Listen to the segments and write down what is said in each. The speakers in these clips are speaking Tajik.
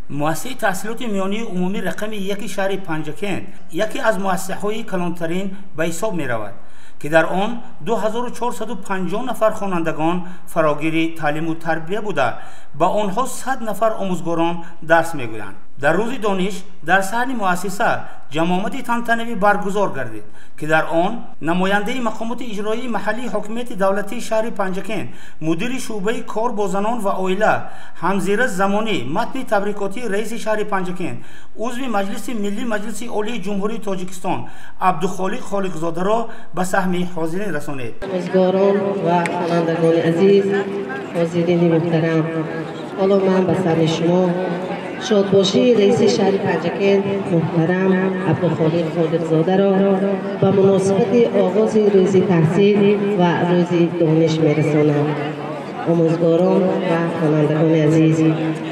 Муассисаи таҳсилоти миёнии умумӣ рақами 1 шаҳри Панҷакент яке аз муассисаҳои калонтарин ба ҳисоб меравад, ки дар он 2450 нафар хонандагон фарогири таълиму тарбия буда, ба онҳо 100 нафар омӯзгорон дарс мегӯянд. Дар рӯзи дониш дар саҳни муассиса ҷамъомади тантанавӣ баргузор гардид, ки дар он намояндаи мақомоти иҷроии маҳаллии ҳокимияти давлатии шаҳри Панҷакент, мудири шӯъбаи кор бо занон ва оила Ҳамзира Замонӣ, матни табрикотии раиси шаҳри Панҷакент, узви Маҷлиси Миллӣ Маҷлиси Олии Ҷумҳурии Тоҷикистон Абдухолиқ Холиқзодаро ба саҳми ҳозирин расонид. Омӯзгорон ва хонандагони азиз, ҳозирини муҳтарам, ҳоло ман ба саҳми шумо шодбошии раиси шаҳри Панҷакент муҳтарам Абдухолиқ Холиқзодаро ба муносибати оғози рӯзи таҳсил ва рӯзи дониш мерасонам. Омӯзгорон ва хонандагони азиз,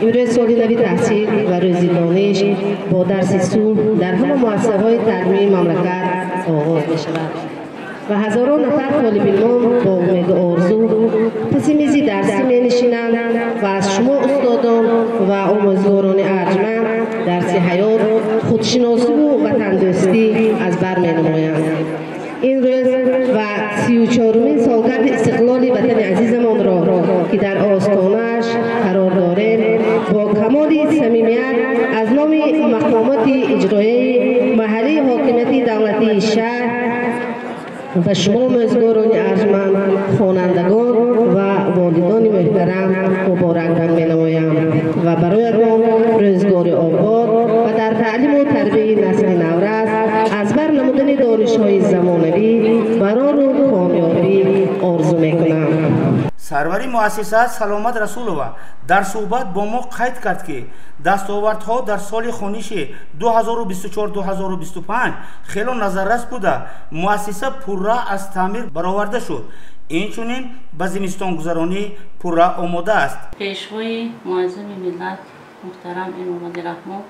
имрӯз соли нави таҳсил ва рӯзи дониш бо дарси сулҳ дар ҳама муассисаҳои таълимии мамлакат оғоз мешавад ва ҳазорон нафар толибилмон бо умеду орзу паси мизи дарсӣ менишинанд ва аз шумо устодон ва омӯзгорони арҷманд дарси ҳаёт, худшиносиву ватандӯстӣ аз бар менамоянд. Ин рӯз ва 34-умин солгарди истиқлоли ватани азизамонро, ки дар остонааш қарор дорем, бо камоли самимият аз номи мақомоти иҷроияи маҳаллии ҳокимияти давлатии шаҳр ва шумо омӯзгорони арҷманд, хонандагон ва волидони муҳтарам муборакбод менамоям ва бароятон рӯзгори обод ва дар таълиму тарбияи насли наврас аз бар намудани донишҳои замонавӣ барору комёбӣ орзу мекунам. Сарвари муассиса Саломат Расулова дар суҳбат бо мо қайд кард, ки дастовардҳо дар соли хониши 2024-2025 хело назаррас буда, муассиса пурра аз таъмир бароварда шуд. Инчунин ба зимистонгузаронӣ пурра омода аст. Пешвои муаззами миллат муҳтарам Эмомалӣ Раҳмон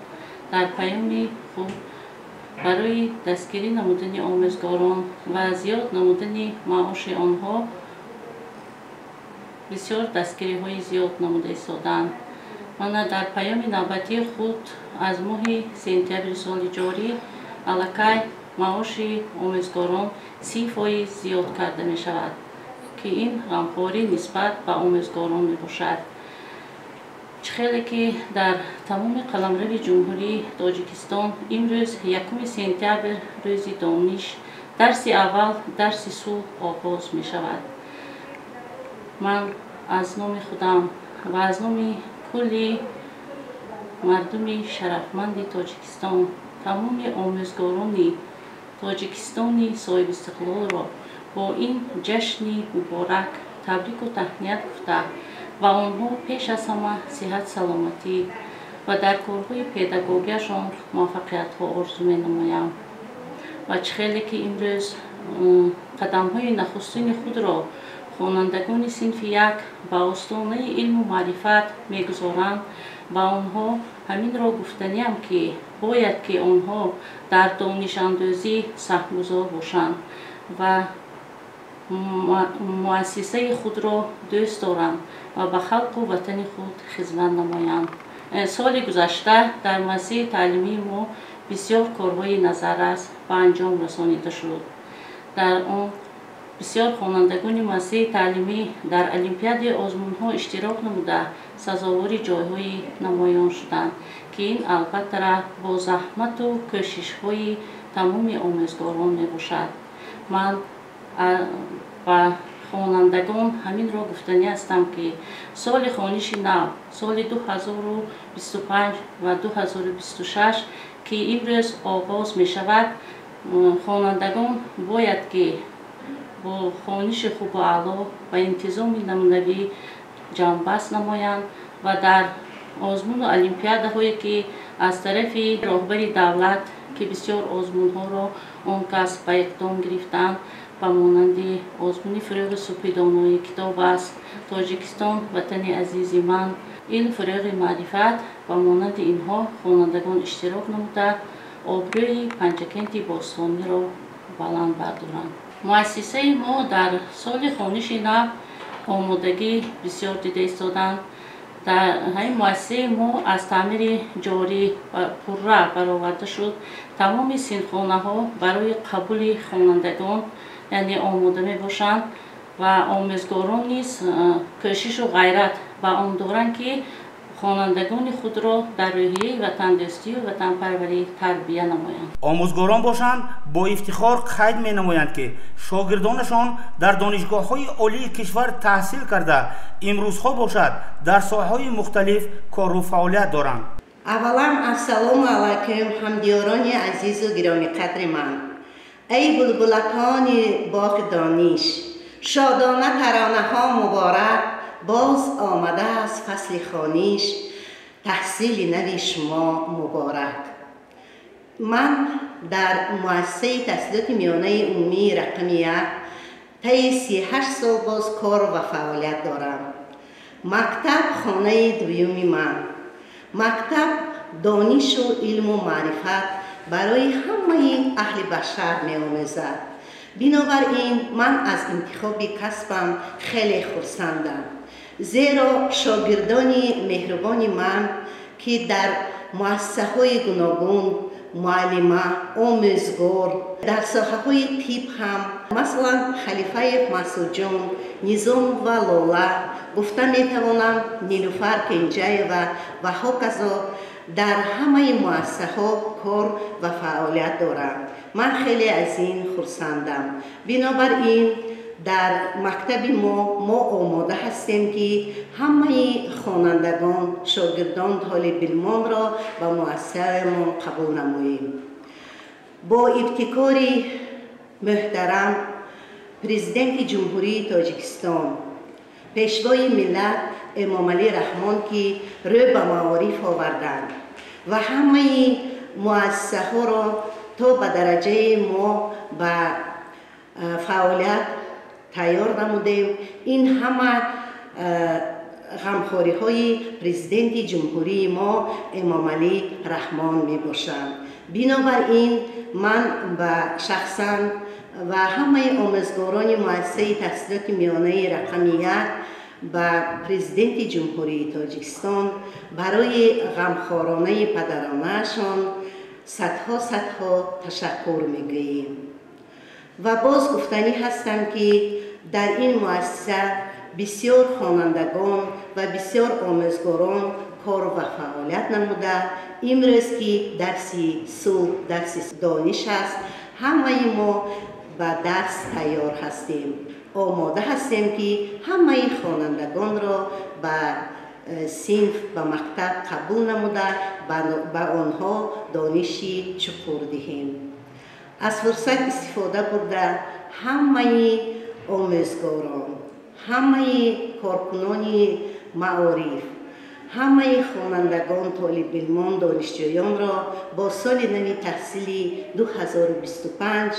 дар паёми худ барои дастгирӣ намудани омӯзгорон ва зиёд намудани маоши онҳо бисёр дастгириҳои зиёд намуда истоданд. Мана дар паёми навбатии худ аз моҳи сентябри соли ҷорӣ аллакай маоши омӯзгорон 30% зиёд карда мешавад, ки ин ғамхорӣ нисбат ба омӯзгорон мебошад. Чӣ хеле ки дар тамоми қаламрави Ҷумҳурии Тоҷикистон имрӯз 1 сентябр рӯзи дониш, дарси аввал дарси сулҳ оғоз мешавад. Ман аз номи худам ва аз номи кулли мардуми шарафманди Тоҷикистон, тамоми омӯзгорони Тоҷикистони соҳибистиқлолро бо ин ҷашни муборак табрику таҳният гуфта ва онҳо пеш аз ҳама сиҳат, саломатӣ ва дар корҳои педагогияшон муваффақиятҳо орзу менамоям. Ва чӣ хеле ки имрӯз қадамҳои нахустини худро хонандагони синфи 1 ба остонаи илму маърифат мегузоранд, ба онҳо ҳаминро гуфтаниам, ки бояд ки онҳо дар донишандӯзӣ саҳмгузор бошанд ва муассисаи худро дӯст доранд ва ба халқу ватани худ хизмат намоянд. Соли гузашта дар муассисаи таълимии мо бисёр корҳои назаррас ба анҷом расонида шуд. Дар он бисёр хонандагони муассисаи таълимӣ дар олимпиадаи озмунҳо иштирок намуда сазовори ҷойҳои намоён шуданд, ки ин албатта бо заҳмату кӯшишҳои тамоми омӯзгорон мебошад. Ман ба хонандагон ҳаминро гуфтанӣ ҳастам, ки соли хониши нав, соли 2025 ва 2026, ки имрӯз оғоз мешавад, хонандагон бояд ки бо хониши хубу аъло ва интизоми намунавӣ ҷамъбаст намоянд ва дар озмуну олимпиадаҳое, ки аз тарафи роҳбари давлат, ки бисёр озмунҳоро он кас ба иқдом гирифтанд, ба монанди озмуни «Фурӯғи субҳи донои китоб аст», «Тоҷикистон ватани азизи ман», ин «Фурӯғи маърифат», ба монанди инҳо хонандагон иштирок намуда обрӯи Панҷакенти бостониро баланд бардоранд. Муассисаи мо дар соли хониши нав омодагӣ бисёр дида истоданд. Дар ҳамин муассисаи мо аз таъмири ҷорӣ пурра бароварда шуд. Тамоми синфхонаҳо барои қабули хонандагон яъне омода мебошанд ва омӯзгорон низ кӯшишу ғайрат ба он доранд, ки хонандагони худро дар рӯҳияи ватандӯстию ватанпарварӣ тарбия намоянд. Омӯзгорон бошанд, бо ифтихор қайд менамоянд, ки шогирдонашон дар донишгоҳҳои олии кишвар таҳсил карда, имрӯзҳо бошад, дар соҳаҳои мухталиф кору фаъолият доранд. Аввалан, ассалому алайкум, ҳамдиёрони азизу гиромиқадри ман. Эй булбулакони боғи дониш, шодона таронаҳо муборак, боз омадааст фасли хониш, таҳсили нави шумо муборак. Ман дар муассисаи таҳсилоти миёнаи умумии рақами 1 таи 38 сол боз кор ва фаъолият дорам. Мактаб хонаи дуюми ман. Мактаб донишу илму маърифат барои ҳамаи аҳли башар меомезад. Бинобар ин ман аз интихоби касбам хеле хурсандам, зеро шогирдони меҳрубони ман, ки дар муассисаҳои гуногун муаллима, омӯзгор, дар соҳаҳои тиб ҳам, масалан, Халифаев Масудҷон, Низомова Лола, гуфта метавонам Нилуфар Кенҷаева ва ҳоказо, дар ҳамаи муассисаҳо кор ва фаъолият доранд. Ман хеле аз ин хурсандам. Бинобар ин дар мактаби мо омода ҳастем, ки ҳамаи хонандагон, шогирдон, толибилмонро ба муассисаамон қабул намоем. Бо ибтикори муҳтарам Президенти Ҷумҳурии Тоҷикистон, Пешвои миллат Эмомалӣ Раҳмон, ки рӯ ба маориф оварданд ва ҳамаи муассисаҳоро то ба дараҷаи мо ба фаъолият тайёр намудем, ин ҳама ғамхориҳои Президенти Ҷумҳурии мо Эмомалӣ Раҳмон мебошанд. Бинобар ин ман ба шахсан ва ҳамаи омӯзгорони муассисаи таҳсилоти миёнаи рақами 1 ба Президенти Ҷумҳурии Тоҷикистон барои ғамхоронаи падаронаашон садҳо садҳо ташаккур мегӯем. Ва боз гуфтанӣ ҳастам, ки дар ин муассиса бисёр хонандагон ва бисёр омӯзгорон кор ва фаъолият намуда, имрӯз ки дарси сулҳ, дарси дониш аст, ҳамаи мо ба дарс тайёр ҳастем, омода ҳастем, ки ҳамаи хонандагонро ба синф, ба мактаб қабул намуда, ба онҳо дониши чуқур диҳем. Аз фурсат истифода бурда, ҳамаи омӯзгорон, ҳамаи коркунони маориф, ҳамаи хонандагон, толибилмон, донишҷӯёнро бо соли нави таҳсили 2025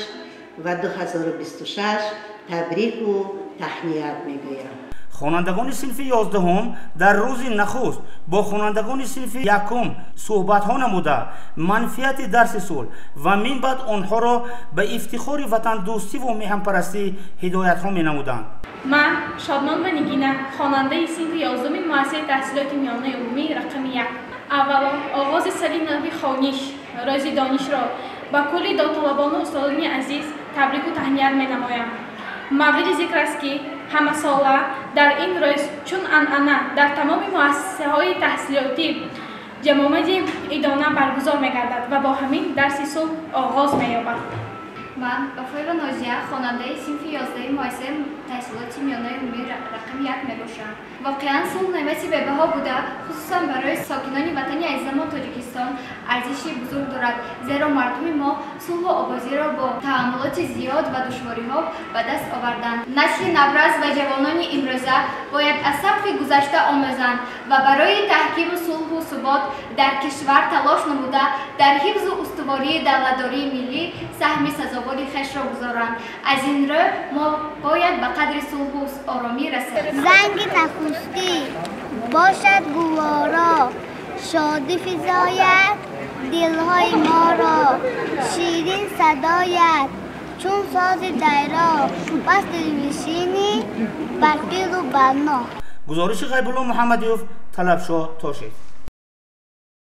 ва 2026 табрику таҳният мегӯям. Хонандагони синфи 11 дар рӯзи нахуст бо хонандагони синфи 1 суҳбатҳо намуда, манфиати дарси сулҳ ва минбаъд онҳоро ба ифтихори ватандӯстиву меҳанпарастӣ ҳидоятҳо менамуданд. Ман Шодмон ва Нигина, хонандаи синфи 11 муассисаи таҳсилоти миёнаи умумӣ рақами 1. Аввалон оғози соли нави хониш, рӯзи донишро ба кулли довталабону устодони азиз табрику таҳният менамоям. Мавриди зикр аст, ки ҳамасола дар ин рӯз чун анъана дар тамоми муассисаҳои таҳсилотӣ ҷамъомади идона баргузор мегардад ва бо ҳамин дарси сулҳ оғоз меёбад. Ман Вафоева Нозия, хонандаи синфи 11 муассисаи таҳсилоти миёнаи умумии рақами 1 мебошам. Воқеан сулҳ неъмати бебаҳо буда, хусусан барои сокинони ватани азизамон Тоҷикистон арзиши бузург дорад, зеро мардуми мо сулҳу ободиро бо таҳаммулоти зиёд ва душвориҳо ба даст оварданд. Насли наврас ва ҷавонони имрӯза бояд аз сабқи гузашта омӯзанд ва барои таҳкиму сулҳу субот дар кишвар талош намуда, дар ҳифзу устувории давлатдории миллӣ саҳми сазовори хешро гузоранд. Аз ин рӯ мо бояд ба қадри сулҳу оромӣ расем. Занги нахустӣ бошад гуворо, шодӣ физояд дилҳои моро, ширин садояд чун сози дайро, бас дилнишинӣ бар пиру барно. Гузориши Ғайбулло Муҳаммадиёв, Талабшо Тошев.